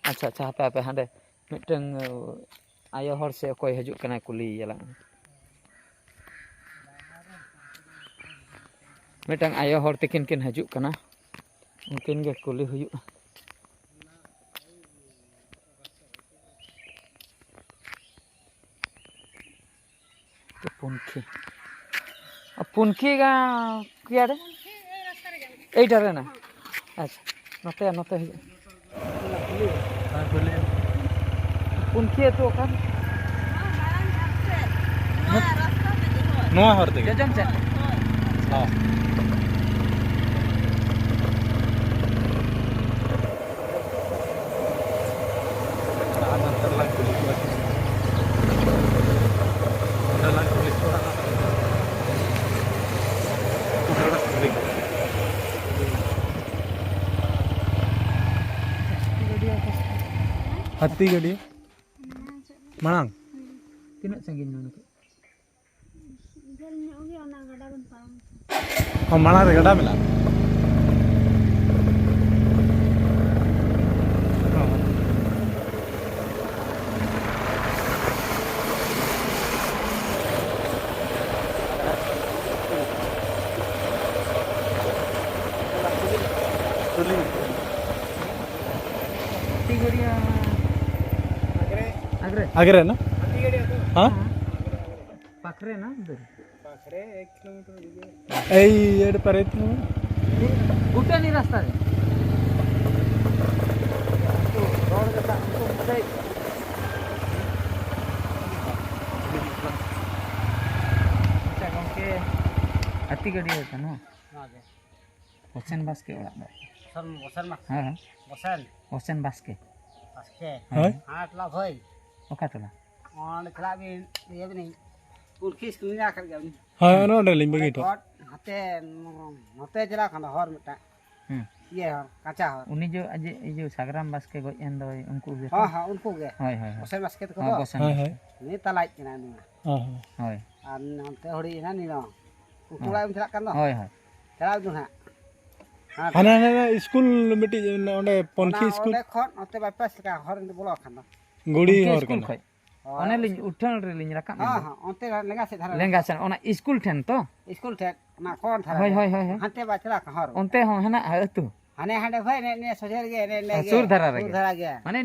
ᱟᱪᱪᱷᱟ, ᱟᱪᱪᱷᱟ, ᱦᱟᱯᱮ, ᱦᱟᱯᱮ, ᱦᱟᱸᱰᱮ ᱢᱤᱫᱴᱟᱝ, ᱚ, ᱟᱭᱳ ᱦᱚᱲ ᱥᱮ ᱚᱠᱚᱭ ᱦᱤᱡᱩᱜ ᱠᱟᱱᱟᱭ, ᱠᱩᱞᱤᱭᱮᱭᱟ ᱞᱟᱝ᱾ ᱢᱤᱫᱴᱟᱝ ᱟᱭᱳ ᱦᱚᱲ ᱛᱤᱠᱤᱱ ᱠᱤᱱ ᱦᱤᱡᱩᱜ ᱠᱟᱱᱟ, ᱩᱱᱠᱤᱱ ᱜᱮ ᱠᱩᱞᱤ ᱦᱩᱭᱩᱜᱼᱟ᱾ ᱯᱩᱱᱠᱷᱤ᱾ ᱟᱨ ᱯᱩᱱᱠᱷᱤ ᱜᱟ-, ᱠᱤᱭᱟᱨᱮ? ᱮᱭᱴᱟ ᱨᱮ ᱱᱟ? ᱟᱪᱪᱷᱟ, ᱱᱚᱛᱮ, ᱱᱚᱛᱮ ᱦᱤᱡᱩᱜ᱾ ᱯᱩᱱᱠᱷᱤ ᱟᱹᱛᱩ ᱚᱠᱟ? ᱱᱚᱣᱟ ᱦᱚᱨ ᱛᱮᱜᱮ? ᱡᱚᱡᱚᱢ ᱥᱮᱫ᱾ ᱦᱚᱸ᱾ ᱟᱨ ᱱᱚᱛᱮ ᱨᱮᱞᱟᱝ ᱠᱩᱞᱤ ᱠᱚᱣᱟ᱾ ᱱᱚᱰᱮ ᱞᱟᱝ ᱠᱩᱞᱤ ᱠᱚᱣᱟ᱾ ᱱᱚᱰᱮ ᱞᱟᱝ ᱠᱩᱞᱤ ᱠᱚᱣᱟ᱾ ᱦᱟᱹᱛᱤ ᱜᱟᱹᱰᱭᱟᱹ᱾ ᱢᱟᱲᱟᱝ? ᱛᱤᱱᱟᱹᱜ ᱥᱟᱺᱜᱤᱧ ᱱᱚᱰᱮ ᱠᱷᱚᱱ? ᱡᱷᱟᱹᱞ ᱧᱚᱜ ᱜᱮ, ᱚᱱᱟ ᱜᱟᱰᱟ ᱵᱚᱱ ᱯᱟᱨᱚᱢ ᱠᱮᱫᱟ᱾ ᱚ, ᱢᱟᱲᱟᱝ ᱨᱮ ᱜᱟᱰᱟ ᱢᱮᱱᱟᱜᱼᱟ᱾ ᱚ᱾ ᱛᱤᱜᱟᱹᱲᱤᱭᱟᱹ ᱟᱜᱽᱨᱮ᱾ ᱟᱜᱽᱨᱮ ᱱᱟ? ᱦᱮᱸ? ᱯᱟᱠᱷᱨᱮ ᱱᱟ ᱩᱫᱷᱟᱨ? ᱯᱟᱠᱷᱨᱮ ᱮᱠ ᱠᱤᱞᱳᱢᱤᱴᱟᱨ ᱦᱩᱭᱩᱜᱼᱟ᱾ ᱮᱭ ᱮᱰ ᱯᱟᱨᱮ ᱛᱤᱧ᱾ ᱜᱩᱴᱟᱹᱱᱤ ᱨᱟᱥᱛᱟ ᱨᱮ᱾ ᱟᱪᱪᱷᱟ ᱜᱚᱢᱠᱮ, ᱦᱟᱹᱛᱤ ᱜᱟᱹᱰᱭᱟᱹ ᱠᱟᱱᱟ᱾ ᱱᱚᱣᱟ ᱜᱮ᱾ ᱦᱳᱥᱮᱱ ᱵᱟᱥᱠᱮ ᱚᱲᱟᱜ ᱫᱚ᱾ ᱵᱚᱥᱮᱱ, ᱵᱚᱥᱮᱱ ᱢᱟ᱾ ᱦᱮᱸ᱾ ᱵᱚᱥᱮᱱ᱾ ᱦᱳᱥᱮᱱ ᱵᱟᱥᱠᱮ᱾ ᱵᱟᱥᱠᱮ᱾ ᱦᱳᱭ᱾ ᱦᱮᱸ, ᱴᱚᱞᱟ ᱵᱷᱟᱹᱭ᱾ ᱚᱠᱟ ᱴᱚᱞᱟ? ᱚᱸᱰᱮ ᱪᱟᱞᱟᱜ ᱵᱤᱱ, ᱤᱭᱟᱹ ᱵᱤᱱ, ᱩᱱᱠᱤᱥ ᱠᱚ ᱧᱮᱞ ᱟᱠᱟᱫ ᱜᱮᱭᱟ ᱵᱤᱱ? ᱦᱳᱭ, ᱚᱱᱮ ᱚᱸᱰᱮ ᱞᱤᱧ ᱵᱟᱹᱜᱤ ᱦᱚᱴᱚ᱾ ᱦᱚᱨ ᱦᱟᱱᱛᱮ, ᱱᱚᱛᱮ ᱪᱟᱞᱟᱣ ᱠᱷᱟᱱ ᱫᱚ ᱦᱚᱨ ᱢᱤᱫᱴᱟᱝ᱾ ᱦᱩᱸ᱾ ᱤᱭᱟᱹ ᱦᱚᱨ, ᱠᱟᱸᱪᱟ ᱦᱚᱨ᱾ ᱩᱱᱤ ᱡᱚ ᱟᱡ ᱤᱭᱟᱹ ᱥᱟᱜᱽᱨᱟᱢ ᱵᱟᱥᱠᱮ ᱜᱚᱡ ᱮᱱ ᱫᱚᱭ, ᱩᱱᱠᱩ ᱜᱮ ᱛᱚ? ᱦᱚᱸ, ᱦᱚᱸ, ᱩᱱᱠᱩ ᱜᱮ᱾ ᱦᱳᱭ, ᱦᱳᱭ, ᱦᱳᱭ᱾ ᱵᱚᱥᱮᱱ ᱵᱟᱥᱠᱮ ᱛᱟᱠᱚ ᱦᱚᱸ, ᱫᱚ᱾ ᱵᱚᱥᱮᱱ ᱦᱳᱭ, ᱵᱟᱥᱠᱮ᱾ ᱦᱳᱭ᱾ ᱩᱱᱤ ᱛᱟᱞᱟᱭᱤᱡ ᱠᱟᱱᱟᱭ ᱩᱱᱤ ᱢᱟ᱾ ᱦᱚᱸ, ᱦᱚᱸ᱾ ᱦᱳᱭ᱾ ᱟᱨ ᱱᱚᱱᱛᱮ ᱦᱩᱲᱤ ᱮᱱᱟ ᱱᱤᱱᱚ᱾ ᱩᱱᱠᱩ ᱦᱚᱸ᱾ ᱚᱲᱟᱜ ᱮᱢ ᱪᱟᱞᱟᱜ ᱠᱟᱱ ᱫᱚ? ᱦᱳᱭ, ᱦᱳᱭ᱾ ᱪᱟᱞᱟᱣ ᱫᱚ ᱱᱟᱦᱟᱜ᱾ ᱦᱮᱸ᱾ ᱦᱟᱱᱟ, ᱦᱟᱱᱟ ᱤᱥᱠᱩᱞ ᱢᱤᱫᱴᱤᱡ ᱚᱸᱰᱮ ᱯᱚᱱᱠᱷᱤ ᱚᱱᱟ ᱤᱥᱠᱩᱞ? ᱚᱸᱰᱮ ᱠᱷᱚᱱ ᱱᱚᱛᱮ ᱵᱟᱭᱯᱟᱥ ᱞᱮᱠᱟ ᱦᱚᱨ ᱵᱚᱞᱚ ᱟᱠᱟᱱ ᱫᱚ᱾ ᱜᱩᱲᱤ ᱯᱚᱱᱠᱷᱤ ᱦᱚᱨ ᱤᱥᱠᱩᱞ ᱠᱟᱱᱟ᱾ ᱠᱷᱚᱡ? ᱦᱳᱭ᱾ ᱚᱱᱮ ᱞᱤᱧ ᱩᱴᱷᱟᱹᱲ ᱨᱮᱞᱤᱧ ᱨᱟᱠᱟᱵ ᱦᱚᱸ, ᱮᱱᱟ᱾ ᱦᱚᱸ, ᱚᱱᱛᱮ ᱞᱮᱸᱜᱟ ᱥᱮᱫ ᱫᱷᱟᱨᱮ ᱨᱮ᱾ ᱞᱮᱸᱜᱟ ᱥᱮᱱ, ᱚᱱᱟ ᱤᱥᱠᱩᱞ ᱴᱷᱮᱱ ᱛᱚ? ᱤᱥᱠᱩᱞ ᱴᱷᱮᱱ, ᱚᱱᱟ ᱠᱚᱬ ᱫᱷᱟᱨᱮ ᱦᱳᱭ, ᱨᱮ᱾ ᱦᱳᱭ, ᱦᱳᱭ, ᱦᱳᱭ᱾ ᱦᱟᱱᱛᱮ ᱵᱟᱭ ᱪᱟᱞᱟᱜ ᱠᱟᱱᱟ ᱦᱚᱨ᱾ ᱚᱱᱛᱮ ᱦᱚᱸ ᱦᱮᱱᱟᱜᱼᱟ ᱟᱹᱛᱩ᱾ ᱦᱟᱱᱮ ᱦᱟᱸᱰᱮ ᱠᱷᱚᱡ ᱱᱮ-, ᱱᱤᱭᱟᱹ ᱥᱚᱡᱷᱮ ᱨᱮᱜᱮ, ᱱᱮ-, ᱱᱮ ᱦᱮᱸ, ᱜᱮ, ᱥᱩᱨ ᱫᱷᱟᱨᱟ ᱥᱩᱨ ᱨᱮᱜᱮ᱾ ᱫᱷᱟᱨᱟ ᱜᱮᱭᱟ᱾ ᱢᱟᱱᱮ,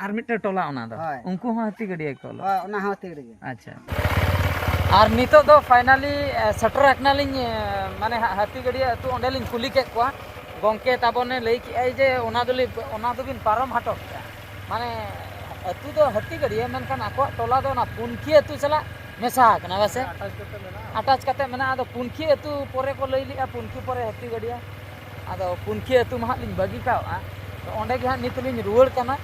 ᱟᱨ ᱢᱤᱫᱴᱮᱡ ᱴᱚᱞᱟ ᱚᱱᱟ ᱫᱚ᱾ ᱦᱳᱭ᱾ ᱩᱱᱠᱩ ᱦᱚᱸ ᱦᱟᱹᱛᱤ ᱜᱟᱹᱰᱭᱟᱹ ᱜᱮᱠᱚ ᱚᱞᱚᱜ᱾ ᱦᱳᱭ, ᱚᱱᱟ ᱦᱚᱸ ᱦᱟᱹᱛᱤ ᱜᱟᱹᱰᱭᱟᱹ ᱜᱮ᱾ ᱟᱪᱪᱷᱟ᱾ ᱟᱨ ᱱᱤᱛᱚᱜ ᱫᱚ finally, ᱮ, ᱥᱮᱴᱮᱨ ᱟᱠᱟᱱᱟᱞᱤᱧ, ᱮ, ᱢᱟᱱᱮ, ᱦᱟ-, ᱦᱟᱹᱛᱤ ᱜᱟᱹᱰᱭᱟᱹ ᱟᱹᱛᱩ, ᱚᱸᱰᱮᱞᱤᱧ ᱠᱩᱞᱤ ᱠᱮᱫ ᱠᱚᱣᱟ᱾ ᱜᱚᱢᱠᱮ ᱛᱟᱵᱚᱱᱮ ᱞᱟᱹᱭ ᱠᱮᱜᱼᱟᱭ ᱡᱮ ᱚᱱᱟ ᱫᱚᱞᱤ-, ᱚᱱᱟ ᱫᱚᱵᱤᱱ ᱯᱟᱨᱚᱢ ᱦᱚᱴᱚ ᱠᱮᱜᱼᱟ᱾ ᱢᱟᱱᱮ, ᱟᱹᱛᱩ ᱫᱚ ᱦᱟᱹᱛᱤ ᱜᱟᱹᱰᱭᱟᱹ, ᱢᱮᱱᱠᱷᱟᱱ ᱟᱠᱚᱣᱟᱜ ᱴᱚᱞᱟ ᱫᱚ ᱚᱱᱟ ᱯᱩᱱᱠᱷᱤ ᱟᱹᱛᱩ ᱥᱟᱞᱟᱜ ᱢᱮᱥᱟ ᱟᱠᱟᱱᱟ, ᱵᱟᱥᱮ? ᱦᱮᱸ, attach ᱠᱟᱛᱮ ᱢᱮᱱᱟᱜᱼᱟ᱾ Attach ᱠᱟᱛᱮ ᱢᱮᱱᱟᱜᱼᱟ᱾ ᱟᱫᱚ ᱯᱩᱱᱠᱷᱤ ᱟᱹᱛᱩ ᱯᱚᱨᱮ ᱠᱚ ᱞᱟᱹᱭ ᱞᱮᱜᱼᱟ, ᱯᱩᱱᱠᱷᱤ ᱯᱚᱨᱮ ᱦᱟᱹᱛᱤ ᱜᱟᱹᱰᱭᱟᱹ᱾ ᱟᱫᱚ ᱯᱩᱱᱠᱷᱤ ᱟᱹᱛᱩ ᱢᱟ ᱦᱟᱸᱜ ᱞᱤᱧ ᱵᱟᱹᱜᱤ ᱠᱟᱣᱜᱼᱟ᱾ ᱛᱚ ᱚᱸᱰᱮ ᱜᱮ ᱦᱟᱸᱜ ᱱᱤᱛ ᱞᱤᱧ ᱨᱩᱣᱟᱹᱲ ᱠᱟᱱᱟ᱾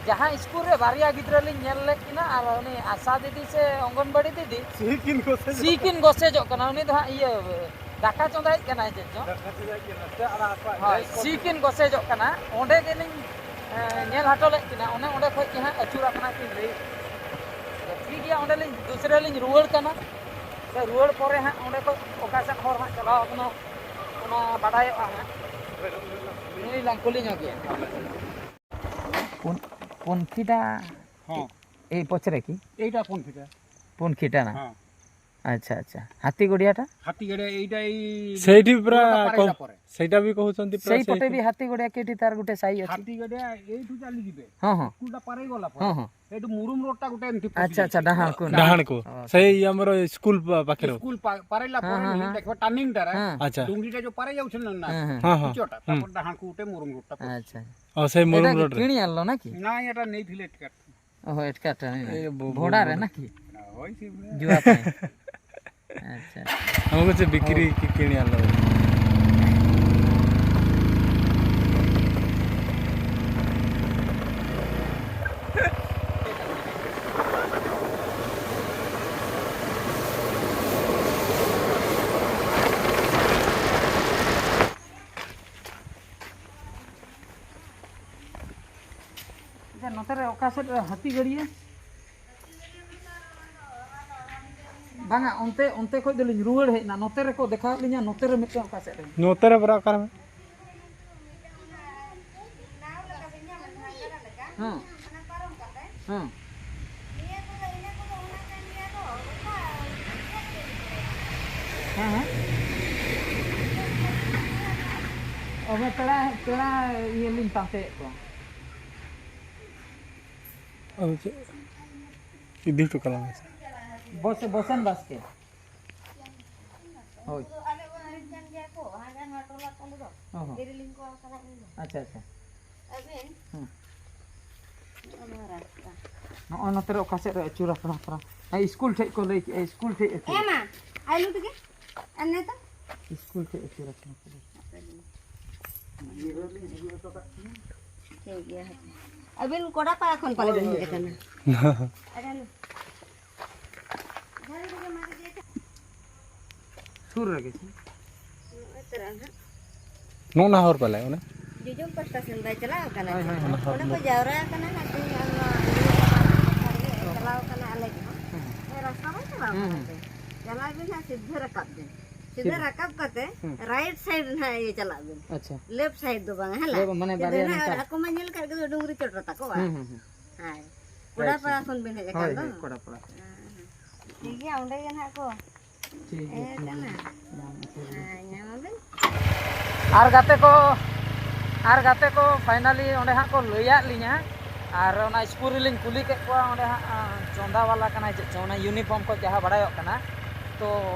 ᱡᱟᱦᱟᱸ ᱤᱥᱠᱩᱞ ᱨᱮ ᱵᱟᱨᱭᱟ ᱜᱤᱫᱽᱨᱟᱹ ᱞᱤᱧ ᱧᱮᱞ ᱞᱮᱫ ᱠᱤᱱᱟ, ᱟᱨ ᱩᱱᱤ ᱟᱥᱟ ᱫᱤᱫᱤ ᱥᱮ ᱚᱝᱜᱚᱱᱵᱟᱲᱤ ᱫᱤᱫᱤ, ᱥᱤ ᱠᱤᱱ ᱜᱚᱥᱮᱡᱚᱜ ᱥᱤ ᱠᱤᱱ ᱜᱚᱥᱮᱡᱚᱜ ᱠᱟᱱᱟ᱾ ᱩᱱᱤ ᱫᱚ ᱦᱟᱸᱜ ᱤᱭᱟᱹ ᱫᱟᱠᱟ ᱪᱚᱸᱫᱟᱭᱮᱫ ᱠᱟᱱᱟᱭ ᱪᱮᱫ ᱪᱚᱝ᱾ ᱫᱟᱠᱟ ᱪᱚᱸᱫᱟᱭᱮᱫ ᱠᱟᱱᱟ᱾ ᱥᱮ ᱟᱨ ᱟᱠᱚᱣᱟᱜ ᱦᱳᱭ, ᱜᱮᱥ ᱠᱚ ᱥᱤ ᱠᱤᱱ ᱜᱚᱥᱮᱡᱚᱜ ᱠᱟᱱᱟ᱾ ᱚᱸᱰᱮ ᱜᱮᱞᱤᱧ, ᱮ, ᱧᱮᱞ ᱦᱚᱴᱚ ᱞᱮᱫ ᱠᱤᱱᱟ᱾ ᱚᱱᱮ ᱚᱸᱰᱮ ᱠᱷᱚᱡ ᱜᱮ ᱦᱟᱸᱜ ᱟᱹᱪᱩᱨ ᱟᱠᱟᱱᱟ ᱠᱤᱱ ᱞᱟᱹᱭ᱾ ᱴᱷᱤᱠ ᱜᱮᱭᱟ, ᱚᱸᱰᱮ ᱞᱤᱧ, ᱫᱩᱥᱨᱟᱹ ᱞᱤᱧ ᱨᱩᱣᱟᱹᱲ ᱠᱟᱱᱟ᱾ ᱥᱮ ᱨᱩᱣᱟᱹᱲ ᱯᱚᱨᱮ ᱦᱟᱸᱜ ᱚᱸᱰᱮ ᱠᱷᱚᱡ ᱚᱠᱟ ᱥᱮᱫ ᱦᱚᱨ ᱦᱟᱸᱜ ᱪᱟᱞᱟᱣ ᱠᱟᱱᱟ, ᱚᱱᱟ ᱵᱟᱰᱟᱭᱚᱜᱼᱟ ᱦᱟᱸᱜ᱾ ᱱᱩᱭ ᱞᱟᱝ ᱠᱩᱞᱤ ᱧᱚᱜᱮᱭᱟ᱾ ᱯᱩᱱ-, ᱯᱩᱱᱠᱷᱤᱰᱟ ᱦᱚᱸ᱾ ᱮᱭ ᱯᱚᱪᱷᱨᱮ ᱠᱤ? ᱮᱭᱴᱟ ᱯᱩᱱᱠᱷᱤᱰᱟ᱾ ᱯᱩᱱᱠᱷᱤᱰᱟ ᱱᱟ? ᱦᱚᱸ᱾ ଆଚ୍ଛା, ଆଚ୍ଛା। ହାତୀ ଗଡ଼ିଆଟା? ହାତୀ ଗଡ଼ିଆ ଏଇଟା ଏଇ ସେଇଠି ପୁରା ପୁରାଟା ପାରେଇଲା କହୁ-, ପରେ। ସେଇଟା ବି କହୁଛନ୍ତି ପୁରା ସେଇପଟେ ସେଇଠି। ବି ହାତୀ ଗଡ଼ିଆ କେଠି ତାର ଗୋଟେ ସାହି ଅଛି। ହାତୀ ଗଡ଼ିଆ ଏଇଠୁ ଚାଲିଯିବେ। ହଁ, ହଁ। ସ୍କୁଲଟା ପାରେଇ ଗଲା ପରେ। ହଁ, ହଁ। ଏଇଠୁ ମୁରୁମ ରୋଡଟା ଗୋଟେ ଏମିତି ଆଚ୍ଛା, ପଶିଯାଉଛି। ଆଚ୍ଛା, ଡାହାଣକୁ ନା? ଡାହାଣକୁ। ଓ, ସେଇ ଆମର ସ୍କୁଲ ପା-, ପାଖରେ। ସ୍କୁଲ ପା-, ପାରେଇଲା ହଁ, ପରେ ହଁ, ହିଁ ହଁ। ଦେଖିବ ଟର୍ଣ୍ଣିଂଟା ରେ ଆଚ୍ଛା। ଡୁଙ୍ଗିଟା ଯୋଉ ପାରେଇ ଯାଉଛନ୍ତି ନା, ହଁ, ହଁ। ହଁ, ହଁ। ଉଚ୍ଚଟା, ହୁଁ। ତାପରେ ଡାହାଣକୁ ଗୋଟେ ମୁରୁମ ରୋଡଟା ପଶିଯିବ। ଆଚ୍ଛା। ଓ, ସେଇ ମୁରୁମ ଏଇଟା କି ରୋଡରେ। କିଣି ଆଣିଲ ନା କି? ନାଇଁ, ଏଟା ନେଇଥିଲେ ଏଠିକାର। ଓହୋ, ଏଠିକାରଟା ନାଇଁ। ଏ, ବ-, ବ-, ଭଡ଼ାରେ ବ-, ନା କି? ନା, ହଇ, ସେ ଭଳିଆ। ଯିବା ପାଇଁ। ଆଚ୍ଛା। ଆମକୁ ସେ ବିକ୍ରି ହଉ। କି କିଣି ଆଣିଲ। ᱟᱪᱪᱷᱟ, ᱱᱚᱛᱮ ᱨᱮ ᱚᱠᱟ ᱥᱮᱫ ᱨᱮ ᱦᱟᱹᱛᱤ ᱜᱟᱹᱲᱭᱟᱹ? ᱵᱟᱝᱟ, ᱚᱱᱛᱮ, ᱚᱱᱛᱮ ᱠᱷᱚᱡ ᱫᱚᱞᱤᱧ ᱨᱩᱣᱟᱹᱲ ᱦᱮᱡ ᱮᱱᱟ᱾ ᱱᱚᱛᱮ ᱨᱮᱠᱚ ᱫᱮᱠᱷᱟᱣᱟᱫ ᱞᱤᱧᱟ, ᱱᱚᱛᱮ ᱨᱮ ᱢᱤᱫᱴᱮᱱ ᱚᱠᱟ ᱥᱮᱫ ᱨᱮ᱾ ᱱᱚᱛᱮ ᱨᱮ ᱵᱚᱞᱮ ᱚᱠᱟ ᱨᱮ? ᱦᱮᱸ᱾ ᱦᱮᱸ᱾ ᱦᱮᱸ, ᱦᱮᱸ᱾ ᱚᱵᱮ ᱯᱮᱲᱟ, ᱯᱮᱲᱟ ᱤᱭᱟᱹ ᱞᱤᱧ ᱯᱟᱱᱛᱮᱭᱮᱫ ᱠᱚᱣᱟ᱾ ᱟᱫᱚ ᱪᱮᱫ? ᱤᱫᱤ ᱦᱚᱴᱚ ᱠᱟᱞᱟᱝ ᱢᱮᱥᱮ᱾ ᱵᱚᱥ-, ᱵᱚᱥᱮᱱ ᱵᱟᱥᱠᱮ᱾ ᱦᱳᱭ᱾ ᱩᱱᱠᱩ ᱫᱚ ᱟᱞᱮ ᱚᱲᱟᱜ ᱨᱮᱱ ᱠᱟᱱ ᱜᱮᱭᱟ ᱠᱚ, ᱦᱟᱸᱰᱮ ᱱᱚᱣᱟ ᱴᱚᱞᱟ ᱛᱟᱞᱮ ᱫᱚ᱾ ᱚ ᱦᱚᱸ᱾ ᱫᱮᱨᱮᱞᱤᱧ ᱠᱚ ᱠᱟᱱᱟ ᱤᱧ ᱫᱚ᱾ ᱟᱪᱪᱷᱟ, ᱟᱪᱪᱷᱟ᱾ ᱟᱹᱵᱤᱱ? ᱦᱩᱸ᱾ ᱱᱚᱜᱼᱚ ᱱᱚᱣᱟ ᱨᱟᱥᱛᱟ᱾ ᱱᱚᱜᱼᱚ ᱱᱚᱛᱮ ᱨᱮ ᱚᱠᱟ ᱥᱮᱫ ᱨᱮ ᱟᱹᱪᱩᱨ ᱟᱠᱟᱱᱟ ᱛᱷᱚᱲᱟ? ᱦᱮᱸ, ᱤᱥᱠᱩᱞ ᱴᱷᱮᱡ ᱠᱚ ᱞᱟᱹᱭ ᱠᱮᱜᱼᱟ, ᱤᱥᱠᱩᱞ ᱴᱷᱮᱡ ᱟᱹᱪᱩᱨ᱾ ᱦᱮᱸ ᱢᱟ, ᱟᱭᱞᱩ ᱛᱮᱜᱮ᱾ ᱟᱨ ᱱᱤᱛᱚᱜ? ᱤᱥᱠᱩᱞ ᱴᱷᱮᱡ ᱟᱹᱪᱩᱨ ᱟᱠᱟᱱᱟ ᱯᱩᱨᱟᱹ᱾ ᱴᱷᱤᱠ ᱜᱮᱭᱟ᱾ ᱟᱹᱵᱤᱱ ᱠᱚᱲᱟᱯᱟᱲᱟ ᱠᱷᱚᱱ ᱯᱟᱞᱮ ᱵᱤᱱ ᱦᱮᱡ ᱟᱠᱟᱱᱟ? ᱟᱨ ᱥᱩᱨ ᱨᱮᱜᱮ ᱥᱮ? ᱱᱚᱜᱼᱚᱭ ᱛᱚᱨᱟ ᱱᱟᱦᱟᱜ᱾ ᱱᱚᱜᱼᱚ ᱱᱟ ᱦᱚᱨ ᱯᱟᱞᱮ ᱚᱱᱮ? ᱡᱚᱡᱚᱢ ᱯᱟᱥᱴᱟ ᱥᱮᱱ ᱵᱟᱭ ᱪᱟᱞᱟᱣ ᱠᱟᱱᱟ ᱦᱳᱭ, ᱪᱮ? ᱦᱳᱭ, ᱦᱳᱭ᱾ ᱚᱸᱰᱮ ᱠᱚ ᱡᱟᱣᱨᱟ ᱠᱟᱱᱟ ᱱᱟᱜ ᱛᱮᱦᱮᱧ ᱟᱨ ᱱᱚᱣᱟ ᱤᱭᱟᱹ ᱪᱟᱞᱟᱣ ᱠᱟᱱᱟ ᱟᱞᱮ ᱜᱮ ᱦᱟᱸᱜ᱾ ᱦᱩᱸ᱾ ᱦᱮᱸ, ᱨᱟᱥᱛᱟ ᱵᱟᱭ ᱪᱟᱞᱟᱣ ᱦᱩᱸ, ᱠᱟᱱᱟ ᱦᱩᱸ᱾ ᱪᱮ? ᱪᱟᱞᱟᱜ ᱵᱤᱱ ᱦᱟᱸᱜ ᱥᱤᱫᱷᱟᱹ ᱨᱟᱠᱟᱵ ᱵᱤᱱ᱾ ᱥᱤᱫᱷᱟᱹ ᱥᱤᱫᱷᱟᱹ᱾ ᱨᱟᱠᱟᱵ ᱠᱟᱛᱮ ᱦᱩᱸ᱾ ᱨᱟᱭᱤᱴ ᱥᱟᱭᱤᱰ ᱱᱟᱦᱟᱜ ᱤᱭᱟᱹ ᱪᱟᱞᱟᱜ ᱵᱤᱱ᱾ ᱟᱪᱪᱷᱟ᱾ ᱞᱮᱯᱷᱴ ᱥᱟᱭᱤᱰ ᱫᱚ ᱵᱟᱝ, ᱦᱮᱸ ᱞᱟ? ᱞᱮᱯᱷᱴ ᱢᱟᱱᱮ ᱥᱤᱫᱷᱟᱹ ᱵᱟᱨᱭᱟ ᱱᱟᱦᱟᱜ ᱱᱚᱝᱠᱟ᱾ ᱟᱠᱚ ᱢᱟ ᱧᱮᱞ ᱠᱟᱜ ᱜᱮ ᱰᱩᱝᱨᱤ ᱪᱚᱴ ᱨᱮ ᱛᱟᱠᱚ, ᱵᱟᱝ? ᱦᱩᱸ, ᱦᱩᱸ, ᱦᱩᱸ᱾ ᱦᱳᱭ᱾ ᱨᱟᱭᱤᱴ ᱠᱚᱲᱟᱯᱟᱲᱟ ᱥᱟᱭᱤᱰ᱾ ᱠᱷᱚᱱ ᱵᱤᱱ ᱦᱮᱡ ᱟᱠᱟᱱ ᱦᱳᱭ, ᱫᱚ? ᱦᱳᱭ, ᱠᱚᱲᱟᱯᱟᱲᱟ᱾ ᱦᱮᱸ, ᱦᱮᱸ᱾ ᱴᱷᱤᱠ ᱜᱮᱭᱟ, ᱚᱸᱰᱮ ᱜᱮ ᱱᱟᱦᱟᱜ ᱠᱚ ᱴᱷᱤᱠ ᱜᱮᱭᱟ, ᱮ, ᱴᱷᱤᱠ ᱠᱟᱱᱟ᱾ ᱜᱮᱭᱟ᱾ ᱧᱟᱢ ᱟᱯᱮ ᱜᱮ᱾ ᱦᱮᱸ, ᱧᱟᱢ ᱟᱵᱮᱱ᱾ ᱟᱨ ᱜᱟᱛᱮ ᱠᱚ, ᱟᱨ ᱜᱟᱛᱮ ᱠᱚ, finally ᱚᱸᱰᱮ ᱦᱟᱸᱜ ᱠᱚ ᱞᱟᱹᱭᱟᱫ ᱞᱤᱧᱟ᱾ ᱟᱨ ᱚᱱᱟ ᱥᱠᱩᱞ ᱨᱮᱞᱤᱧ ᱠᱩᱞᱤ ᱠᱮᱫ ᱠᱚᱣᱟ, ᱚᱸᱰᱮ ᱦᱟᱸᱜ, ᱟᱸ, ᱪᱚᱸᱫᱟ ᱵᱟᱞᱟ ᱠᱟᱱᱟᱭ ᱪᱮᱫ ᱪᱚᱝ, ᱚᱱᱟ uniform ᱠᱚ ᱡᱟᱦᱟᱸ ᱵᱟᱲᱟᱭᱚᱜ ᱠᱟᱱᱟ, ᱛᱚ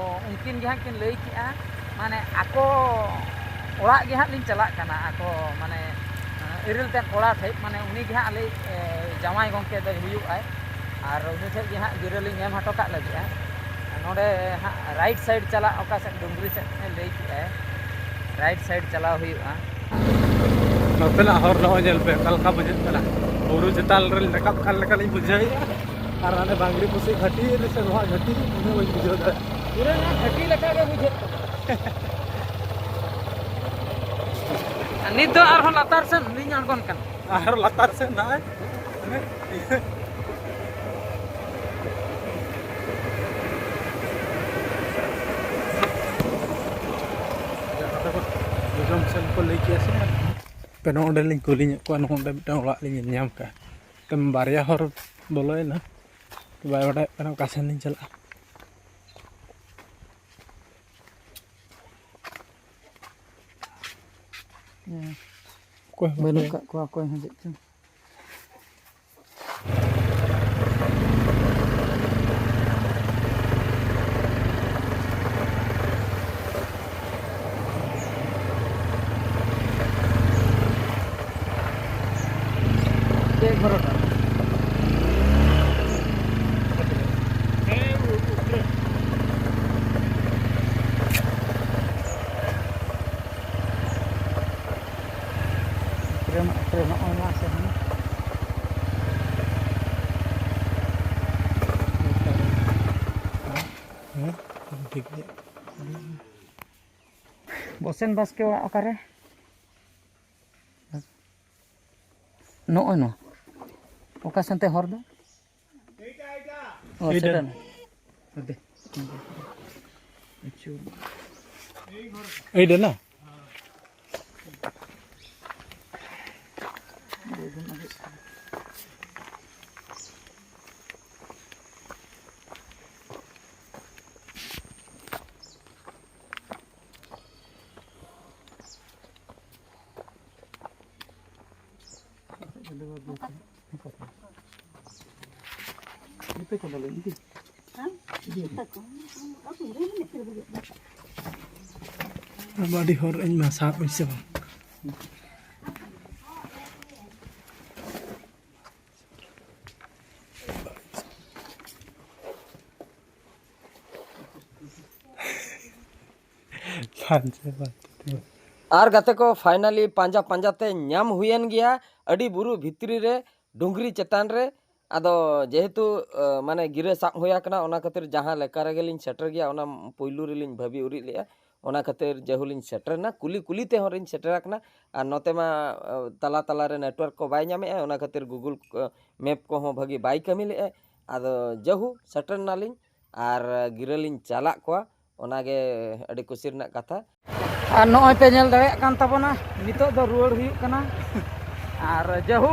ᱩᱱᱠᱤᱱ ᱜᱮ ᱦᱟᱸᱜ ᱠᱤᱱ ᱞᱟᱹᱭ ᱠᱮᱜᱼᱟ, ᱢᱟᱱᱮ ᱟᱠᱚ ᱚᱲᱟᱜ ᱜᱮ ᱦᱟᱸᱜ ᱞᱤᱧ ᱪᱟᱞᱟᱜ ᱠᱟᱱᱟ, ᱟᱠᱚ ᱢᱟᱱᱮ, ᱟᱸ, ᱤᱨᱤᱞ ᱛᱮᱫ ᱠᱚᱲᱟ ᱴᱷᱮᱡ, ᱢᱟᱱᱮ ᱩᱱᱤ ᱜᱮ ᱦᱟᱸᱜ ᱟᱞᱮ, ᱮ, ᱡᱟᱶᱟᱭ ᱜᱚᱢᱠᱮ ᱫᱚᱭ ᱦᱩᱭᱩᱜ ᱟᱭ᱾ ᱟᱨ ᱩᱱᱤ ᱴᱷᱮᱡ ᱜᱮ ᱦᱟᱸᱜ ᱜᱤᱨᱟᱹ ᱞᱤᱧ ᱮᱢ ᱦᱚᱴᱚ ᱠᱟᱜ ᱞᱟᱹᱜᱤᱫᱼᱟ᱾ ᱱᱚᱰᱮ ᱦᱟᱸᱜ right side ᱪᱟᱞᱟᱜ, ᱚᱠᱟ ᱥᱮᱫ ᱰᱩᱝᱜᱽᱨᱤ ᱥᱮᱫ ᱮ ᱞᱟᱹᱭ ᱠᱮᱜᱼᱟᱭ, right side ᱪᱟᱞᱟᱣ ᱦᱩᱭᱩᱜᱼᱟ᱾ ᱱᱚᱛᱮᱱᱟᱜ ᱦᱚᱨ ᱱᱚᱜᱼᱚᱭ ᱧᱮᱞ ᱯᱮ, ᱚᱠᱟ ᱞᱮᱠᱟ ᱵᱩᱡᱷᱟᱹᱜ ᱠᱟᱱᱟ᱾ ᱵᱩᱨᱩ ᱪᱮᱛᱟᱱ ᱨᱮ ᱨᱟᱠᱟᱵ ᱠᱟᱱ ᱞᱮᱠᱟᱞᱤᱧ ᱵᱩᱡᱷᱟᱹᱣᱮᱫᱼᱟ᱾ ᱟᱨ ᱦᱟᱱᱮ ᱵᱟᱝᱜᱽᱨᱤ ᱯᱚᱥᱤ ᱜᱷᱟᱹᱴᱤ ᱨᱮ ᱥᱮ ᱱᱚᱣᱟ ᱜᱷᱟᱹᱴᱤ, ᱤᱧ ᱦᱚᱸ ᱵᱟᱹᱧ ᱵᱩᱡᱷᱟᱹᱣ ᱫᱟᱲᱮᱭᱟᱜ ᱠᱟᱱᱟ᱾ ᱯᱩᱨᱟᱹ ᱱᱚᱣᱟ ᱜᱷᱟᱹᱴᱤ ᱞᱮᱠᱟ ᱜᱮ ᱵᱩᱡᱷᱟᱹᱜ ᱠᱟᱱᱟ᱾ ᱟᱨ ᱱᱤᱛ ᱫᱚ ᱟᱨᱦᱚᱸ ᱞᱟᱛᱟᱨ ᱥᱮᱱ ᱞᱤᱧ ᱟᱬᱜᱚᱱ ᱠᱟᱱᱟ᱾ ᱟᱨᱦᱚᱸ ᱞᱟᱛᱟᱨ ᱥᱮᱱ ᱱᱚᱜᱼᱚᱭ᱾ ᱡᱟᱦᱟᱸ ᱫᱚ ᱡᱚᱡᱚᱢ ᱥᱮᱱ ᱠᱚ ᱞᱟᱹᱭ ᱠᱮᱜᱼᱟ ᱥᱮ᱾ ᱟᱯᱮ ᱱᱚᱰᱮ ᱞᱤᱧ ᱠᱩᱞᱤ ᱧᱚᱜ ᱠᱚᱣᱟ, ᱱᱚᱰᱮ ᱢᱤᱫᱴᱟᱝ ᱚᱲᱟᱜ ᱞᱤᱧ ᱧᱮᱞ ᱧᱟᱢ ᱠᱟᱜᱼᱟ᱾ ᱛᱟᱭᱚᱢ ᱵᱟᱨᱭᱟ ᱦᱚᱨ ᱵᱚᱞᱚᱭᱮᱱᱟ, ᱵᱟᱭ ᱵᱟᱰᱟᱭᱚᱜ ᱠᱟᱱᱟ ᱚᱠᱟ ᱥᱮᱱ ᱞᱤᱧ ᱪᱟᱞᱟᱜᱼᱟ᱾ ᱦᱮᱸ᱾ ᱚᱠᱚᱭ ᱦᱚᱸ ᱵᱟᱹᱱᱩᱜ ᱵᱟᱠᱚ ᱠᱟᱜ ᱠᱚᱣᱟ ᱚᱠᱚᱭ ᱦᱚᱸ ᱪᱮᱫ ᱪᱚᱝ᱾ ᱪᱮᱫ ᱜᱷᱚᱨᱚᱴᱟ? ᱯᱨᱮᱢ, ᱯᱨᱮᱢ, ᱱᱚᱜᱼᱚᱭ ᱱᱚᱣᱟ ᱥᱮ ᱦᱟᱱᱟ? ᱦᱮᱸ, ᱴᱷᱤᱠ ᱜᱮᱭᱟ᱾ ᱵᱚᱥᱮᱱ ᱵᱟᱥᱠᱮ ᱚᱲᱟᱜ ᱚᱠᱟᱨᱮ? ᱱᱚᱜᱼᱚᱭ ᱱᱚᱣᱟ᱾ ᱚᱠᱟ ᱥᱮᱱᱛᱮ ᱦᱚᱨ ᱫᱚ? ᱚ, ᱮᱭ ᱥᱮᱴᱮᱨ ᱰᱟᱹᱱ᱾ ᱱᱟ᱾ ᱦᱟᱱᱛᱮ᱾ ᱟᱪᱪᱷᱟ᱾ ᱮᱭ ᱰᱟᱹᱱ ᱱᱟ? ᱟᱹᱰᱤ ᱦᱚᱲ ᱤᱧ ᱢᱟ ᱥᱟᱵ ᱤᱧ ᱥᱮ ᱵᱟᱝ? ᱟᱨ ᱜᱟᱛᱮ ᱠᱚ, finally ᱯᱟᱸᱡᱟ ᱯᱟᱸᱡᱟ ᱛᱮ ᱧᱟᱢ ᱦᱩᱭᱮᱱ ᱜᱮᱭᱟ ᱟᱹᱰᱤ ᱵᱩᱨᱩ ᱵᱷᱤᱛᱨᱤ ᱨᱮ, ᱰᱩᱝᱨᱤ ᱪᱮᱛᱟᱱ ᱨᱮ᱾ ᱟᱫᱚ ᱡᱮᱦᱮᱛᱩ, ᱟ, ᱢᱟᱱᱮ ᱜᱤᱨᱟᱹ ᱥᱟᱵ ᱦᱩᱭ ᱟᱠᱟᱱᱟ, ᱚᱱᱟ ᱠᱷᱟᱹᱛᱤᱨ ᱡᱟᱦᱟᱸ ᱞᱮᱠᱟ ᱨᱮᱜᱮ ᱞᱤᱧ ᱥᱮᱴᱮᱨ ᱜᱮᱭᱟ, ᱚᱱᱟ ᱯᱩᱭᱞᱩ ᱨᱮᱞᱤᱧ ᱵᱷᱟᱹᱵᱤ ᱩᱨᱤᱡ ᱞᱮᱜᱼᱟ᱾ ᱚᱱᱟ ᱠᱷᱟᱹᱛᱤᱨ ᱡᱮᱦᱩ ᱞᱤᱧ ᱥᱮᱴᱮᱨ ᱮᱱᱟ, ᱠᱩᱞᱤ ᱠᱩᱞᱤ ᱛᱮᱦᱚᱸ ᱞᱤᱧ ᱥᱮᱴᱮᱨ ᱟᱠᱟᱱᱟ᱾ ᱟᱨ ᱱᱚᱛᱮ ᱢᱟ, ᱟ, ᱛᱟᱞᱟ ᱛᱟᱞᱟ ᱨᱮ network ᱠᱚ ᱵᱟᱭ ᱧᱟᱢᱮᱜᱼᱟ, ᱚᱱᱟ ᱠᱷᱟᱹᱛᱤᱨ Google, ᱟ, Map ᱠᱚᱦᱚᱸ ᱵᱷᱟᱹᱜᱤ ᱵᱟᱭ ᱠᱟᱹᱢᱤ ᱞᱮᱜᱼᱟ᱾ ᱟᱫᱚ ᱡᱮᱦᱩ ᱥᱮᱴᱮᱨ ᱮᱱᱟᱞᱤᱧ ᱟᱨ ᱜᱤᱨᱟᱹ ᱞᱤᱧ ᱪᱟᱞᱟᱜ ᱠᱚᱣᱟ, ᱚᱱᱟᱜᱮ ᱟᱹᱰᱤ ᱠᱩᱥᱤ ᱨᱮᱱᱟᱜ ᱠᱟᱛᱷᱟ᱾ ᱟᱨ ᱱᱚᱜᱼᱚᱭ ᱯᱮ ᱧᱮᱞ ᱫᱟᱲᱮᱭᱟᱜ ᱠᱟᱱ ᱛᱟᱵᱚᱱᱟ, ᱱᱤᱛᱚᱜ ᱫᱚ ᱨᱩᱣᱟᱹᱲ ᱦᱩᱭᱩᱜ ᱠᱟᱱᱟ᱾ ᱟᱨ ᱡᱮᱦᱩ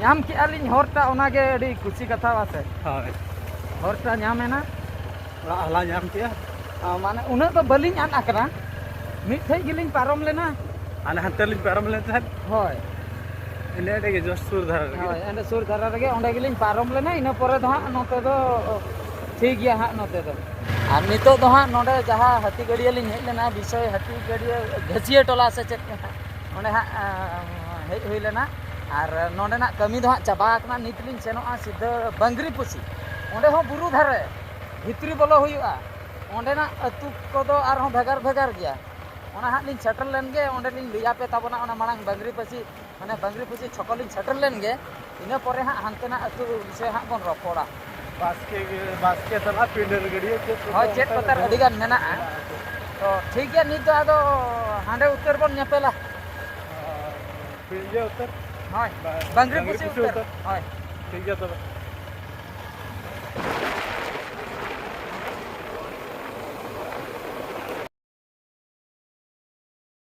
ᱧᱟᱢ ᱠᱮᱜᱼᱟ ᱞᱤᱧ ᱦᱚᱨᱴᱟ, ᱚᱱᱟᱜᱮ ᱟᱹᱰᱤ ᱠᱩᱥᱤ ᱠᱟᱛᱷᱟ, ᱵᱟᱥᱮ? ᱦᱳᱭ᱾ ᱦᱚᱨᱴᱟ ᱧᱟᱢ ᱮᱱᱟ᱾ ᱚᱲᱟᱜ ᱦᱚᱞᱟ ᱧᱟᱢ ᱠᱮᱜᱼᱟ᱾ ᱟ, ᱢᱟᱱᱮ ᱩᱱᱟᱹᱜ ᱫᱚ ᱵᱟᱹᱞᱤᱧ ᱟᱫ ᱟᱠᱟᱱᱟ, ᱢᱤᱫ ᱴᱷᱮᱡ ᱜᱮᱞᱤᱧ ᱯᱟᱨᱚᱢ ᱞᱮᱱᱟ᱾ ᱟᱞᱮ ᱦᱟᱱᱛᱮ ᱞᱤᱧ ᱯᱟᱨᱚᱢ ᱞᱮᱱ ᱛᱟᱦᱮᱸᱫ᱾ ᱦᱳᱭ᱾ ᱤᱱᱟᱹ ᱟᱹᱰᱤ ᱜᱮ ᱡᱳᱨ ᱥᱩᱨ ᱫᱷᱟᱨᱟ ᱨᱮᱜᱮ᱾ ᱦᱳᱭ, ᱚᱸᱰᱮ ᱥᱩᱨ ᱫᱷᱟᱨᱟ ᱨᱮᱜᱮ, ᱚᱸᱰᱮ ᱜᱮᱞᱤᱧ ᱯᱟᱨᱚᱢ ᱞᱮᱱᱟ᱾ ᱤᱱᱟᱹ ᱯᱚᱨᱮ ᱫᱚ ᱦᱟᱸᱜ ᱱᱚᱛᱮ ᱫᱚ ᱴᱷᱤᱠ ᱜᱮᱭᱟ ᱦᱟᱸᱜ ᱱᱚᱛᱮ ᱫᱚ᱾ ᱟᱨ ᱱᱤᱛᱚᱜ ᱫᱚ ᱦᱟᱸᱜ ᱱᱚᱰᱮ ᱡᱟᱦᱟᱸ ᱦᱟᱹᱛᱤ ᱜᱟᱹᱰᱭᱟᱹ ᱞᱤᱧ ᱦᱮᱡ ᱞᱮᱱᱟ, ᱵᱤᱥᱚᱭ ᱦᱟᱹᱛᱤ ᱜᱟᱹᱰᱭᱟᱹ ᱜᱷᱟᱹᱥᱤᱭᱟᱹ ᱴᱚᱞᱟ ᱥᱮ ᱪᱮᱫ ᱠᱟᱱᱟ, ᱚᱸᱰᱮ ᱦᱟᱸᱜ, ᱟᱸ, ᱦᱮᱡ ᱦᱩᱭ ᱞᱮᱱᱟ᱾ ᱟᱨ ᱱᱚᱰᱮᱱᱟᱜ ᱠᱟᱹᱢᱤ ᱫᱚ ᱦᱟᱸᱜ ᱪᱟᱵᱟ ᱟᱠᱟᱱᱟ᱾ ᱱᱤᱛ ᱞᱤᱧ ᱥᱮᱱᱚᱜᱼᱟ ᱥᱤᱫᱷᱟᱹ ᱵᱟᱝᱜᱽᱨᱤᱯᱚᱥᱤ, ᱚᱸᱰᱮ ᱦᱚᱸ ᱵᱩᱨᱩ ᱫᱷᱟᱨᱮ ᱵᱷᱤᱛᱨᱤ ᱵᱚᱞᱚ ᱦᱩᱭᱩᱜᱼᱟ᱾ ᱚᱸᱰᱮᱱᱟᱜ ᱟᱹᱛᱩ ᱠᱚᱫᱚ ᱟᱨᱦᱚᱸ ᱵᱷᱮᱜᱟᱨ ᱵᱷᱮᱜᱟᱨ ᱜᱮᱭᱟ᱾ ᱚᱱᱟ ᱦᱟᱸᱜ ᱞᱤᱧ ᱥᱮᱴᱮᱨ ᱞᱮᱱ ᱜᱮ, ᱚᱸᱰᱮ ᱞᱤᱧ ᱞᱟᱹᱭ ᱟᱯᱮ ᱛᱟᱵᱚᱱᱟ᱾ ᱚᱱᱟ ᱢᱟᱲᱟᱝ ᱵᱟᱝᱜᱽᱨᱤᱯᱟᱹᱥᱤ, ᱢᱟᱱᱮ ᱵᱟᱝᱜᱽᱨᱤᱯᱟᱹᱥᱤ ᱪᱷᱚᱠᱚ ᱞᱤᱧ ᱥᱮᱴᱮᱨ ᱞᱮᱱ ᱜᱮ, ᱤᱱᱟᱹ ᱯᱚᱨᱮ ᱦᱟᱸᱜ ᱦᱟᱱᱛᱮᱱᱟᱜ ᱟᱹᱛᱩ ᱵᱤᱥᱚᱭ ᱦᱟᱸᱜ ᱵᱚᱱ ᱨᱚᱯᱚᱲᱟ᱾ ᱵᱟᱥᱠᱮ ᱜᱮ, ᱵᱟᱥᱠᱮ ᱛᱟᱞᱟ, ᱯᱤᱸᱰᱟᱹᱨ ᱜᱟᱹᱰᱭᱟᱹ, ᱪᱮᱫ ᱠᱚ ᱦᱳᱭ, ᱪᱮᱫ ᱚᱱᱛᱮ ᱠᱚ ᱛᱟᱨ ᱨᱮ ᱟᱹᱰᱤ ᱜᱟᱱ ᱢᱮᱱᱟᱜᱼᱟ᱾ ᱛᱚ ᱴᱷᱤᱠ ᱜᱮᱭᱟ, ᱱᱤᱛ ᱫᱚ ᱟᱫᱚ ᱦᱟᱸᱰᱮ ᱩᱛᱟᱹᱨ ᱵᱚᱱ ᱧᱮᱯᱮᱞᱟ᱾ ᱯᱤᱸᱰᱟᱹ ᱩᱛᱟᱹᱨ? ᱦᱳᱭ, ᱵᱟ-, ᱵᱟᱝᱜᱽᱨᱤᱯᱟᱹᱥᱤ ᱵᱟᱝᱜᱽᱨᱤᱯᱟᱹᱥᱤ ᱩᱛᱟᱹᱨ᱾ ᱩᱛᱟᱹᱨ᱾ ᱦᱳᱭ᱾ ᱴᱷᱤᱠ ᱜᱮᱭᱟ ᱛᱚᱵᱮ᱾